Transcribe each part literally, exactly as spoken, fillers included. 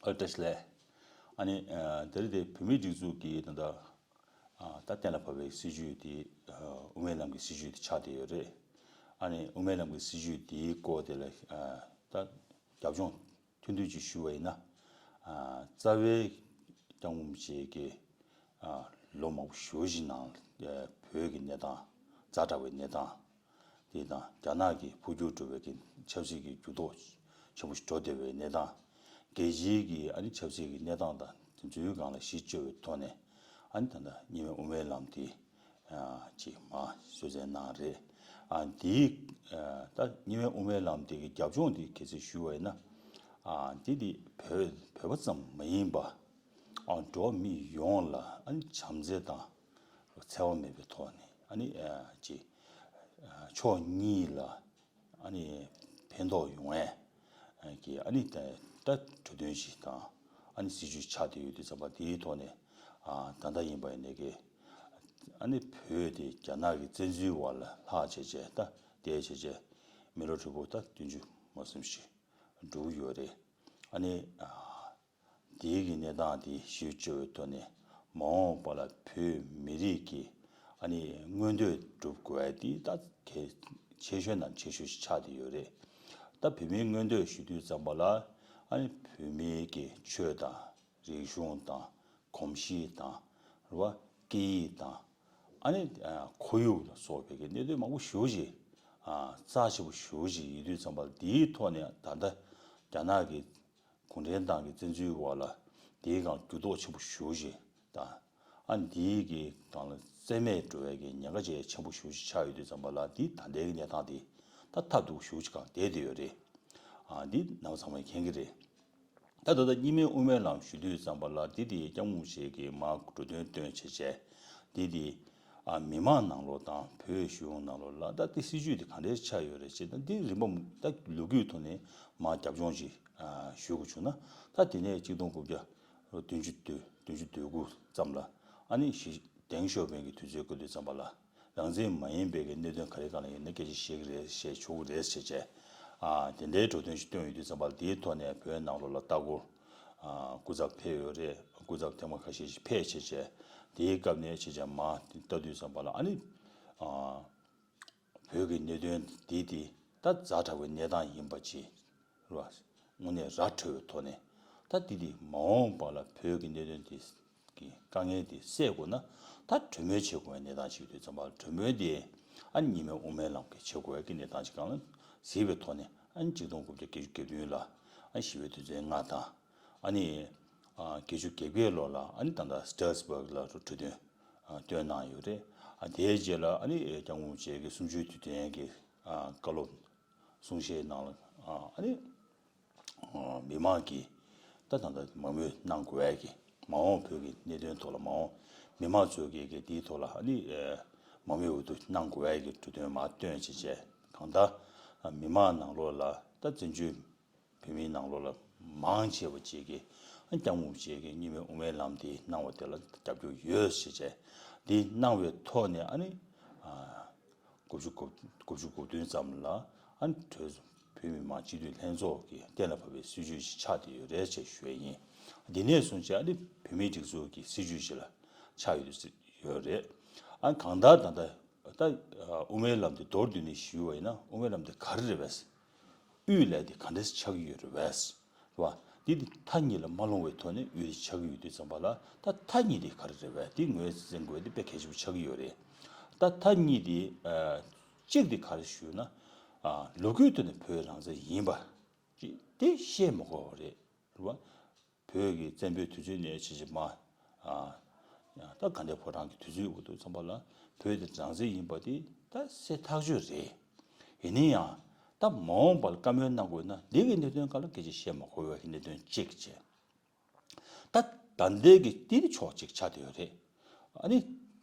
ཨ་བཀྲ་ཤིས་བདེ་ལེགས། ཨ་ནི་ཨ་དེ་རིང་དེ་བོད་མིའི་སྒྲིག་འཛུགས་ཀྱི་ད་ལྟ་ཨ་ད་གཏན་ལ་ཕབ་པའི་སྲིད་བྱུས་དེ་ཨ་དབུ་མའི་ལམ་གྱི་སྲིད་བྱུས་དེ་ཆགས་བསྡད་ཡོད་རེད། ཨ་ནི་དབུ་མའི་ལམ་གྱི་སྲིད་བྱུས་དེའི་སྐོར་དེ་ལ་ཨ་ད་རྒྱབ་ལྗོངས་ཐུང་ཐུང་ཅིག་ཞུ་བ་ཡིན་ན། ཨ་རྩ་བའི་སྐྱབས་མགོན་རིན་པོ་ཆེ་གིས་ཨ་ལོ་མང་པོ་ཞེ་པོ་ཞིག་ནང་ཨ་བོད་ཀྱི་གནས་སྟངས་ཛ་དྲག་པའི་གནས་སྟངས་དེ་དང་། རྒྱ་ནག་གི་འཕོ་འགྱུར་འགྲོ་བའི་གི་ཆབ་སྲིད་ཀྱི་འགྱུར་ལྡོག་ཆེན་པོ་ཞིག་འགྲོ་བསྡད་པའི་གནས་སྟངས། རྒྱལ་སྤྱིའི་གི་ཨ་ནི་ཆབ་སྲིད་ཀྱི་གནས་སྟངས་དང་དེ་ཚོའི་སྒང་ལ་གཞི་བཅོལ་བའི་ཐོག་ནས། ཨ་ནི་ད་ལྟ་གཉིས་སྨན་དབུ་མའི་ལམ་དེ་ཨ་ཅིག་མར་གསོལ་སྩལ་གནང་རེད། ཨ་འདིའི་ཨ་ད་གཉིས་སྨན་དབུ་མའི་ལམ་དེ་གི་རྒྱབ་ལྗོངས་དེ་གལ་སྲིད་ཞུ་བ་ཡིན་ན། ཨ་འདི་དེ་བོད་བོད་པ་ཙམ་མ་ཡིན་པ། ཨ་འགྲོ་བ་མི་ཡོངས་ལ་ཨ་ནི་བྱམས་བརྩེ་དང་འཚེ་བ་མེད་པའི་ཐོག་ནས། ཨ་ནི་ཨ་ཅིག་ཨ་ཕྱོགས་གཉིས་ལ་ཨ་ནི་ཕན་ཐོགས་ཡོང་ཡས་ཀྱི་ཨ་ནི་ད་ད་གྲོས་མཐུན་ཞིག་དང་། ཨ་ནི་སྲིད་བྱུས་ཆགས་བསྡད་ཡོད་དུས་ཙམ་པ་དེའི་ཐོག་ནས། ཨ་ད་ལྟ་ཡིན་པ་ཡིན་ནའི་གི་ཨ་ནི་བོད་དེ་རྒྱ་ནག་གི་བཙན་འཛུལ་འོག་ལ་ལྷག་བྱས་བྱས། ད་དེ་བྱས་བྱས་མི་ལོ་དྲུག་པོ་ད་བདུན་ཅུ་མ་ཟིན་ཞིག་འགྲོ་གི་ཡོད་རེད། ཨ་ནི་ཨ་དེའི་གི་གནས་སྟངས་དེ་གཞི་བཅོལ་བའི་ཐོག་ནས། མ་འོངས་པ་ལ་བོད་མི་རིགས་ཀྱི་ཨ་ནི་མངོན་འདོད་སྒྲུབ་དགོས་དེ་ད་གལ་ཆེ་ཤོས་ནང་ཆེ་ཤོས་ཤིག་ཆགས་བསྡད་ཡོད་རེད། ད་བོད་མིའི་མངོན་འདོད་ཞུ་དུས་ཙམ་པ་ལ། ཨ་ནི་བོད་མིའི་གི་ཆོས་དང་རིག་གཞུང་དང་གོམས་གཤིས་དང་། རེད་བ། སྐད་ཡིག་དང་། ཨ་ནི་ཨ་ཁོར་ཡུག་ལ་སོགས་པའི་གི་གནད་དོན་མང་པོ་ཞེ་པོ་ཅིག་ཨ་རྩ་ཆེ་པོ་ཞེ་པོ་ཅིག་ཡིན་དུས་ཙམ་པ་ལ། དེའི་ཐོག་ནས་ད་ལྟ་རྒྱ་ནག་གི་གུང་ཁྲན་ཏང་གི་བཙན་འཛུལ་འོག་ལ་དེའི་སྒང་འགྱུར་ལྡོག་ཆེན་པོ་ཞེ་པོ་ཅིག་དང་། ཨ་འདིའི་གི་སྒང་ལ་རྩ་མེད་འགྲོ་བའི་གི་ཉེན་ཁ་ཆེ་ཆེན་པོ་ཞེ་པོ་ཅིག་ཆགས་ཡོད་དུས་ཙམ་པ་ལ། དེ་ད་ལྟའི་གི་གནས་སྟངས་དེ་ད་ཐབས་སྡུག་ཞེ་པོ་ཅིག་སྒང་བསྡད་བསྡད་ཡོད་རེད། ཨ་འདི་རྣམ་པ་ཚང་མས་མཁྱེན་གྱི་རེད། ད་ད་ལྟ་གཉིས་སྨན་དབུ་མའི་ལམ་ཞུ་དུས་ཙམ་པ་ལ། འདི་དེ་སྐྱབས་མགོན་རིན་པོ་ཆེ་གིས་མར་འགྲོ་དོན་བཏོན་བྱས་བྱས། འདི་དེ་ཨ་མི་མང་ནང་ལོགས་དང་བོད་གཞུང་ནང་ལོགས་ལ་ད་དེ་སྲིད་བྱུས་དེ་ག་འདྲས་ཆགས་ཡོད་རེད་ཅེས། ད་འདི་རིམ་པ་ད་ལོ་རྒྱུས་ཐོག་ནས་མར་རྒྱབ་ལྗོངས་ཤིག་ཨ་ཞུ་དགོས་བྱུང་ན། ད་དེ་ནས་གཅིག་སྟོང་དགུ་བརྒྱ་བདུན་ཅུ་དོན་བདུན་ཅུ་དོན་དགུ་ཙམ་ལ། ཨ་ནི་ཞི་ཏེང་ཞའོ་ཕིང་གི་དུས་ཚོད་སྐབས་དུས་ཙམ་པ་ལ། རང་བཙན་མ་ཡིན་པའི་གི་གནད་དོན་ག་རེ་གང་ལ་ཡིན་ན་སྐད་ཆ་བཤད་ཀྱི་རེད། བཤད་ཆོག་གི་རེད་ཟེར་བྱས། ཨ་དེ་འདྲའི་འགྲོ་དོན་ཞིག་བཏོན་ཡོད་དུས་ཙམ་པ་ལ། དེའི་ཐོག་ནས་བོད་ནང་ལོགས་ལ་ལྟ་སྐོར་ཨ་སྐུ་ཚབ་ཕེབས་ཡོད་རེད། སྐུ་ཚབ་ཐེངས་མ་ཁ་ཤས་ཤིག་ཕེབས་བྱས་བྱས། དེའི་སྐབས་ནས་བྱས་བྱས་མར་ལྟ་དུས་ཙམ་པ་ལ། ཨ་ནི་ཨ་བོད་ཀྱི་གནད་དོན་འདི་དེ་ད་ཛ་དྲག་པའི་གནས་སྟངས་ཡིན་པ་ཅིག་རེད་བ། དངོས་གནས་ར་འཕྲོད་པའི་ཐོག་ནས། ད་འདི་དེ་མ་འོངས་པ་ལ་བོད་ཀྱི་གནད་དོན་དེ་གི་དཀའ་ངལ་དེ་སེལ་དགོས་ན། ད་གྲོས་མོལ་བྱེད་དགོས་པའི་གནས་སྟངས་ཅིག་ཡོད་དུས་ཙམ་པ་ལ། གྲོས་མོལ་དེ་ཨ་ནི་གཉིས་སྨན་དབུ་མའི་ལམ་གྱི་བྱེད་དགོས་པའི་གི་གནས་སྟངས་ཅིག་སྒང་ལ་གཟིགས་པའི་ཐོག་ནས། ཨ་ནི་གཅིག་སྟོང་དགུ་བརྒྱ་བརྒྱད་ཅུ་གྱ་བདུན་ལ་ཨ་ནི་ཞི་བའི་དོན་ཚན་ལྔ་དང་། ཨ་ནི་ཨ་བརྒྱད་ཅུ་གྱ་བརྒྱད་ལོ་ལ་ཨ་ནི་ད་ལྟ་སི་ཊར་སི་བྷག་ལ་གྲོས་མཐུན་ཨ་བཏོན་གནང་ཡོད་རེད། ཨ་དེའི་རྗེས་ལ་ཨ་ནི་སྐྱབས་མགོན་རིན་པོ་ཆེ་གི་གསུམ་བཅུའི་དུས་དྲན་གྱི་ཨ་བཀའ་སློབ་གསུང་བཤད་ནང་ལ་ཨ་ནི་མི་མང་གིས་ད་ད་ལྟ་མང་མོས་གནང་དགོས་ཡ་གི། མ་འོངས་བོད་ཀྱི་གནད་དོན་ཐོག་ལ། མ་འོངས་མི་མང་ཚོས་ཀྱི་གི་དེའི་ཐོག་ལ་ཨ་ནི་མང་མོས་འོས་བསྡུ་གནང་དགོས་ཡ་གི་གྲོས་དོན་མར་བཏོན་བྱས་བྱས། གང་ལྟར་མི་མང་ནང་ལོགས་ལ། ད་བཙན་བྱོལ་བོད་མིའི་ནང་ལོགས་ལ་མང་ཆེ་བ་ཅིག་གིས་ཨ་སྐྱབས་མགོན་རིན་པོ་ཆེ་གི་གཉིས་སྨན་དབུ་མའི་ལམ་དེ་གནང་བ་དེ་ལ་རྒྱབ་སྐྱོར་ཡོད་ཟེར་བྱས། དེ་གནང་བའི་ཐོག་ནས་ཨ་ནི་ཨ་དགུ་བཅུ་གོ་དགུ་བཅུ་གོ་བདུན་ཙམ་ལ་ཨ་ནི་གྲོས་བོད་མི་མང་སྤྱི་འཐུས་ལྷན་ཚོགས་ཀྱིས་གཏན་ལ་ཕབ་པའི་སྲིད་བྱུས་ཤིག་ཆགས་བསྡད་ཡོད་རེད་ཅེས་ཞུ་ཡས་ཡིན། འདི་ནས་བཟུང་བྱས་ཨ་ནི་བོད་མིའི་སྒྲིག་འཛུགས་ཀྱི་སྲིད་བྱུས་ཤིག་ལ་ཆགས་ཡོད་དུ་ཡོད་རེད། ཨ་གང་ལྟར་ད་ལྟ་ད་དབུ་མའི་ལམ་དེ་མདོར་བསྡུས་ནས་ཞུས་པ་ཡིན་ན། དབུ་མའི་ལམ་དེ་ག་རེ་རེད་པས། དབུས་ལས་དེ་ག་འདྲས་ཆགས་ཀྱི་ཡོད་རེད་པས། རེད་བ། འདི་དེ་མཐའ་གཉིས་ལ་མ་ལྷུང་བའི་ཐོག་ནས་དབུས་དེ་ཆགས་ཀྱི་ཡོད་དུས་ཙམ་པ་ལ། ད་མཐའ་གཉིས་དེ་ག་རེ་རེད་པས། དེ་ངོས་འཛིན་དགོས་དེ་དཔེ་གལ་ཆེན་པོ་ཆགས་ཀྱི་ཡོད་རེད། ད་མཐའ་གཉིས་དེ་ཨ་གཅིག་དེ་ག་རེ་ཞུས་ན། ཨ་ལོ་རྒྱུས་ཐོག་ནས་བོད་རང་བཙན་ཡིན་པ་ཅིག་དེ་བཤད་མ་དགོས་པ་རེད། རེད་བ། བོད་ཀྱི་བཙན་པོའི་དུས་ཚོད་ནས་བྱས་བྱས་མར། ཨ་ད་དགའ་ལྡན་ཕོ་བྲང་གི་དུས་ཚོད་འོག་ཏུ་ཙམ་པ་ལ་བོད་དེ་རང་བཙན་ཡིན་པ་དེ་ད་གསལ་ཐག་ཆོད་རེད། ཡིན་ན་ཡང་ད་མ་འོངས་པར་བཀའ་མོལ་གནང་དགོས་ན། འདི་གི་གནད་དོན་སྒང་ལ་སྐད་ཆ་བཤད་མ་དགོས་པའི་གནད་དོན་གཅིག་བྱས། ད་ད་ལྟའི་གི་དེ་ནི་ཕྱོགས་གཅིག་ཆགས་བསྡད་ཡོད་རེད། ཨ་ནི་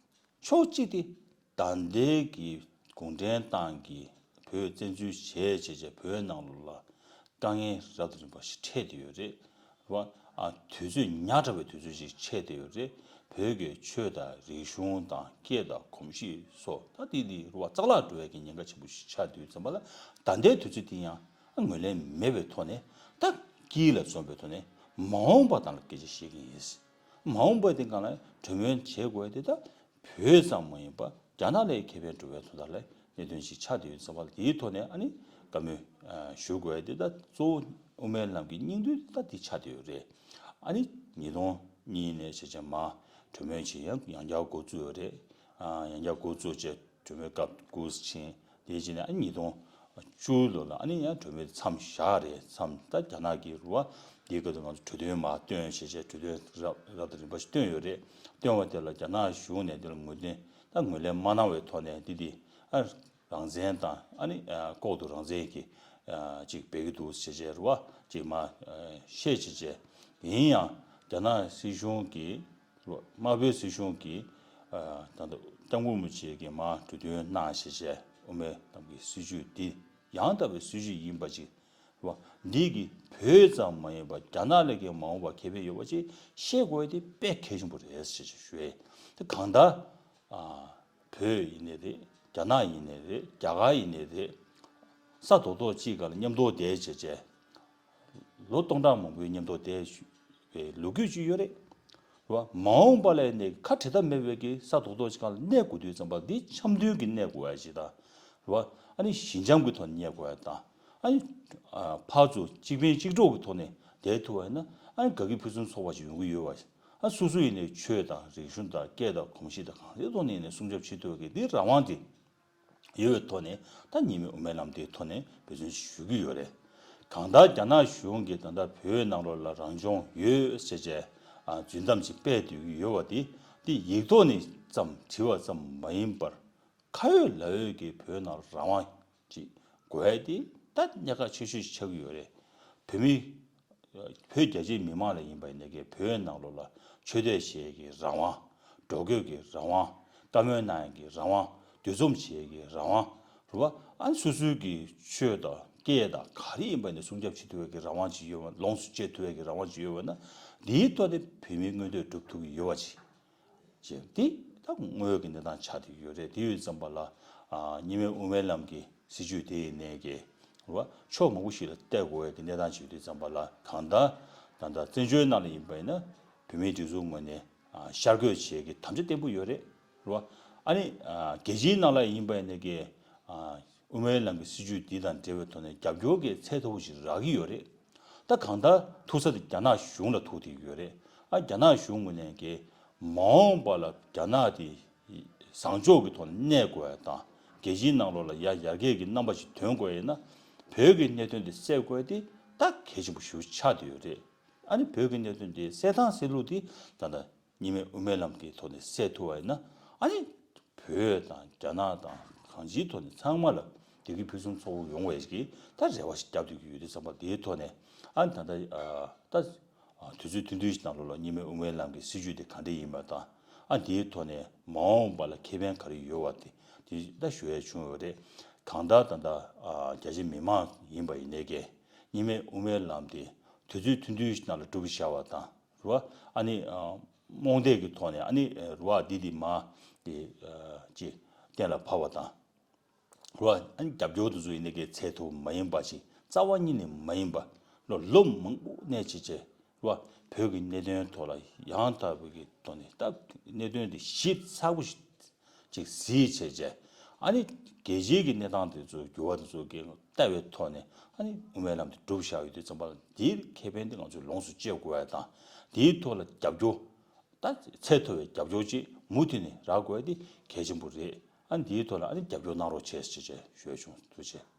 ཕྱོགས་གཅིག་དེ་ད་ལྟའི་གི་གུང་ཁྲན་ཏང་གིས་བོད་བཙན་འཛུལ་བྱས་བྱས་བྱས་བོད་ནང་ལོགས་ལ་དཀའ་ངལ་རབ་དང་རིམ་པ་ཞིག་འཕྲད་བསྡད་ཡོད་རེད། རེད་བ། ཨ་དུས་ཚོད་ཉག་ཕྲ་བའི་དུས་ཚོད་ཅིག་འཕྲད་བསྡད་ཡོད་རེད། བོད་ཀྱི་ཆོས་དང་རིག་གཞུང་དང་སྐད་དང་གོམས་གཤིས་སོགས་ད་དེ་དེ་རེད་བ། རྩ་བརླག་འགྲོ་བའི་གི་ཉེན་ཁ་ཆེན་པོ་ཞིག་ཆགས་དུས་ཙམ་པ་ལ། ད་ལྟའི་དུས་ཚོད་དེ་ཡང་ཨ་ངོས་ལེན་མེད་པའི་ཐོག་ནས། ད་དཀྱིལ་ལ་འཛོམས་པའི་ཐོག་ནས་ མ་འོངས་པ་དང་ལ་སྐད་ཆ་བཤད་ཀྱི་ཡིན། མ་འོངས་པ་དེ་གང་ལ་གྲོས་མོལ་བྱེད་དགོས་དེ་ད་བོད་ཙམ་མ་ཡིན་པ་རྒྱ་ནག་ལ་ཁེ་ཕན་འགྲོ་བའི་དོན་དག་ལ་གནད་དོན་ཞིག་ཆགས་བསྡད་ཡོད་ཙམ་པ་ལ། དེའི་ཐོག་ནས་ཨ་ནི་བཀའ་མོལ་ཞུ་དགོས་དེ་ད་གཙོ་བོ་དབུ་མའི་ལམ་གྱི་སྙིང་དོན་ད་དེ་ཆགས་བསྡད་ཡོད་རེད། ཨ་ནི་ཉིས་སྟོང་གཉིས་ནས་བྱས་བྱས་མ་གྲོས་མོལ་བྱེད་ཡང་ཡང་བསྐྱར་འགོ་བཙུགས་ཡོད་རེད། ཡང་བསྐྱར་འགོ་བཙུགས་བྱས་གྲོས་མོལ་སྐབས་དགུ་ཕྱིན། དེ་རྗེས་ནས་ཨ་ནི་ཉིས་སྟོང་བཅུ་ལོ་ལ་ཨ་ནི་ཡང་གྲོས་མོལ་མཚམས་བཞག་རེད། མཚམས་ད་རྒྱ་ནག་གི་རུ་བ་དེའི་སྐབས་དུ་ང་ཚོ་གྲོས་མཐུན་མར་བཏོན་བྱས་བྱས་གྲོས་མཐུན་རབ་རབ་དང་རིམ་པ་ཞིག་བཏོན་ཡོད་རེད། བཏོན་པ་དེ་ལ་རྒྱ་ནག་གཞུང་ནས་དེ་ལ་ངོས་ལེན་ད་ངོས་ལེན་མ་གནང་བའི་ཐོག་ནས་འདི་དེ་ཨ་རང་བཙན་དང་ཨ་ནི་ལྐོག་ཏུ་རང་བཙན་གྱི་ཅིག་འབད་ཀྱི་འདུག་བྱས་བྱས་རུ་བ་ཅིག་མར་བཤད་བྱས་བྱས། ཡིན་ཡང་རྒྱ་ནག་སྲིད་གཞུང་གིས་དམར་པོའི་སྲིད་གཞུང་གིས་ད་ལྟ་སྐྱབས་མགོན་རིན་པོ་ཆེ་གིས་མར་གྲོས་མཐུན་གནང་བྱས་བྱས་དབུ་མའི་ལམ་གྱི་སྲིད་བྱུས་འདི་ཡང་དག་པའི་སྲིད་བྱུས་ཡིན་པ་ཅིག་རེད་བ། འདི་གི་བོད་ཙམ་མ་ཡིན་པར་རྒྱ་ནག་ལ་གི་མ་འོངས་པར་ཁེ་ཕན་ཡོད་པ་ཅིག་ཤེས་དགོས་དེ་དཔེ་གལ་ཆེན་པོ་རེད་ཟེར་ཞུ་ཡས། དེ་གང་ལྟར་བོད་ཡིན་ནའི་རེད། རྒྱ་ནག་ཡིན་ནའི་རེད། རྒྱ་གར་ཡིན་ནའི་རེད། ས་རྡོག་རྡོག་གཅིག་སྒང་ལ་མཉམ་དུ་བསྡད་བྱས་བྱས། ལོ་སྟོང་ཕྲག་མང་པོའི་མཉམ་དུ་བསྡད་པའི་ལོ་རྒྱུས་ཅིག་ཡོད་རེད། རེད་བ། མ་འོངས་པ་ལ་ནི་ཁ་བྲལ་ཐབས་མེད་པའི་གི་ས་རྡོག་རྡོག་ཅིག་སྒང་ལ་གནས་དགོས་དུས་ཙམ་པ་འདི་འཆམ་མཐུན་གྱི་གནས་དགོས་ཡ་ཞིག་དང་། རེད་བ། ཨ་ནི་ཞི་འཇམ་གྱི་ཐོག་ནས་གནས་དགོས་ཡ་དང་། ཨ་ནི་ཕར་ཚུར་གཅིག་ཕན་གཅིག་གྲོགས་ཀྱི་ཐོག་ནས་བསྡད་ཐུབ་པ་ཡིན་ན་ཨ་ནི་དགའ་སྐྱིད་ཕུན་སུམ་ཚོགས་པ་ཞིག་ཡོང་གི་ཡོད་བ། ཨ་སོ་སོ་ཡིན་ནའི་ཆོས་དང་རིག་གཞུང་དང་སྐད་དང་གོམས་གཤིས་དང་གང་ཅིའི་ཐོག་ནས་ཡིན་ནའི་སྲུང་སྐྱོབ་བྱེད་ཐུབ་པའི་གི་འདི་རང་དབང་དེ། ཡོད་པའི་ཐོག་ནས་ད་གཉིས་སྨན་དབུ་མའི་ལམ་དེའི་ཐོག་ནས་འབད་བརྩོན་ཞུ་གི་ཡོད་རེད། གང་ལྟར་རྒྱ་ནག་གཞུང་གིས་ད་ལྟ་བོད་ནང་ལོགས་ལ་རང་སྐྱོང་ཡོད་ཟེར་བྱས་རྫུན་གཏམ་ཅིག་སྤེལ་སྡོད་ཀྱི་ཡོད་པ་དེ་དེ་ཡིག་ཐོག་ནས་ཙམ་བྲིས་པ་ཙམ་མ་ཡིན་པར་ཁ་ཡོད་ལག་ཡོད་ཀྱི་བོད་ནང་རང་དབང་ཅིག་དགོས་ཡ་དེ་ད་གནད་འགག་ཆེ་ཤོས་ཤིག་ཆགས་ཀྱི་ཡོད་རེད། བོད་མི། བོད་རྒྱ་ཆེའི་མི་མང་ལ་ཡིན་པ་ཡིན་ནའི་གི་བོད་ནང་ལོགས་ལ་ཆོས་དད་བྱེད་ཡས་ཀྱི་རང་དབང་། འགྲོ་སྐྱོད་ཀྱི་རང་དབང་། བཀའ་མོལ་གནང་ཡས་ཀྱི་རང་དབང་། འདུ་འཛོམས་བྱེད་ཡས་ཀྱི་རང་དབང་། རེད་བ། ཨ་ནི་སོ་སོའི་གི་ཆོས་དང་སྐད་དང་ག་རེ་ཡིན་པ་ཡིན་ནའི་སྲུང་སྐྱོབ་བྱེད་ཐུབ་ཡས་ཀྱི་རང་དབང་ཅིག་ཡོད་པ། ལོངས་སུ་སྤྱོད་ཐུབ་ཡས་ཀྱི་རང་དབང་ཅིག་ཡོད་པ་ན། འདིའི་ཐོག་ནས་བོད་མིའི་མངོན་འདོད་སྒྲུབ་ཐུབ་ཀྱི་ཡོད་པ་ཅིག་ཅེས་འདི་ད་དངོས་ཡོད་ཀྱི་གནས་སྟངས་ཆགས་བསྡད་ཀྱི་ཡོད་རེད། དེ་ཡོད་ཙམ་པ་ལ་ཨ་གཉིས་སྨན་དབུ་མའི་ལམ་གྱི་སྲིད་བྱུས་དེ་ཡིན་ནའི་གི་རེད་བ། ཕྱོགས་མང་པོ་ཞིག་ལ་བལྟ་དགོས་ཡས་ཀྱི་གནས་སྟངས་ཅིག་ཡོད་དུས་ཙམ་པ་ལ། གང་ལྟར་ད་ལྟ་བཙན་བྱོལ་ནང་ལ་ཡིན་པ་ཡིན་ན་བོད་མིའི་སྒྲིག་འཛུགས་ངོས་ནས་ཨ་ཤར་བསྐྱོད་བྱེད་ཀྱི་དམ་བཅའ་བརྟན་པོ་ཡོད་རེད། རེད་བ། ཨ་ནི་ཨ་རྒྱལ་སྤྱིའི་ནང་ལ་ཡིན་པ་ཡིན་ནའི་གི་ཨ་དབུ་མའི་ལམ་གྱི་སྲིད་བྱུས་འདི་དང་འབྲེལ་བའི་ཐོག་ནས་རྒྱབ་སྐྱོར་གྱི་ཚད་མཐོ་པོ་ཞིག་རག་གི་ཡོད་རེད། ད་གང་ལྟར་ཐུག་ས་དེ་རྒྱ་ནག་གཞུང་ལ་ཐུག་བསྡད་ཀྱི་ཡོད་རེད། ཨ་རྒྱ་ནག་གཞུང་ངོས་ནས་ཀྱི་མ་འོངས་པ་ལ་རྒྱ་ནག་དེ་བཟང་ཕྱོགས་ཀྱི་ཐོག་ནས་གནས་དགོས་ཡ་དང་། རྒྱལ་སྤྱིའི་ནང་ལོགས་ལ་ཡར་ཡར་རྒྱས་ཀྱི་རྣམ་པ་ཞིག་ཐོན་དགོས་ཡ་ཡིན་ན། བོད་ཀྱི་གནད་དོན་དེ་སེལ་དགོས་ཡ་དེ་ད་གལ་ཆེན་པོ་ཞེ་པོ་ཆགས་བསྡད་ཡོད་རེད། ཨ་ནི་བོད་ཀྱི་གནད་དོན་དེ་སེལ་སྟངས་སེལ་ལུགས་དེ་ད་ལྟ་གཉིས་སྨན་དབུ་མའི་ལམ་གྱི་ཐོག་ནས་སེལ་ཐུབ་པ་ཡིན་ན། ཨ་ནི་བོད་དང་རྒྱ་ནག་དང་གང་ཅིའི་ཐོག་ནས་ཚང་མ་ལ་བདེ་སྐྱིད་ཕུན་སུམ་ཚོགས་པ་ཡོང་བའི་གི་ད་རེ་བ་ཞིག་བརྒྱབ་སྡོད་ཀྱི་ཡོད་དུས་ཙམ་པ། དེའི་ཐོག་ནས་ཨ་ནི་ད་ལྟ་ཨ་ད་ཨ་དུས་ཚོད་ཐུང་ཐུང་ཞིག་ནང་ལོགས་ལ་གཉིས་སྨན་དབུ་མའི་ལམ་གྱི་སྲིད་བྱུས་དེ་ག་འདྲ་ཡིན་པ་དང་། ཨ་དེའི་ཐོག་ནས་མ་འོངས་པ་ལ་ཁེ་ཕན་ག་རེ་ཡོད་པ་དེ་དེ་ད་ཞུ་ཡས་བྱུང་ཡོད་རེད། གང་ལྟར་ད་ལྟ་ཨ་རྒྱ་ཆེ་མི་མང་ཡིན་པ་ཡིན་ནའི་གི་གཉིས་སྨན་དབུ་མའི་ལམ་དེ་དུས་ཚོད་ཐུང་ཐུང་ཞིག་ནང་ལ་སྒྲུབ་བཞག་པ་དང་། རེད་བ། ཨ་ནི་ཨ་རྨོངས་དད་ཀྱི་ཐོག་ནས་ཨ་ནི་རེད་བ། འདི་འདི་མ་འདི་ཨ་ཅི་གཏན་ལ་ཕབ་པ་དང་། རེད་བ། ཨ་ནི་རྒྱབ་སྐྱོར་དེ་ཚོ་ཡིན་ནའི་གི་ཚད་མཐོ་པོ་མ་ཡིན་པ་ཞིག་རྩ་བ་ཉིད་ནས་མ་ཡིན་པ། ལོ་ལོ་མང་པོ་གནས་བྱས་བྱས་རེད་བ། བོད་ཀྱི་གནད་དོན་ཐོག་ལ་ཡང་དག་པའི་གི་ཐོག་ནས་ད་གནད་དོན་དེ་ཞིབ་ཚགས་པོ་ཞིག་ཅིག་གཟིགས་བྱས་བྱས། ཨ་ནི་རྒྱལ་སྤྱིའི་གི་གནས་སྟངས་དེ་ཚོ་འགྱུར་བ་དེ་ཚོ་གི་ལྟ་བའི་ཐོག་ནས་ཨ་ནི་དབུ་མའི་ལམ་དེ་སྒྲུབ་བཞག་ཡོད་དུས་ཙམ་པ་ལ། འདིའི་ཁེ་ཕན་དེ་ང་ཚོས་ལོངས་སུ་སྤྱོད་དགོས་ཡ་དང་། འདིའི་ཐོག་ལ་རྒྱབ་སྐྱོར་ད་ཚད་མཐོ་བའི་རྒྱབ་སྐྱོར་ཅིག་མུ་མཐུད་ནས་རག་དགོས་ཡ་དེ་གལ་ཆེན་པོ་རེད། ཨ་ནི་འདིའི་ཐོག་ལ་ཨ་ནི་རྒྱབ་སྐྱོར་གནང་རོགས་བྱས་ཞེས་བྱས་ཞུ་ཡ་བྱུང་། ཐུགས་རྗེ་ཆེ།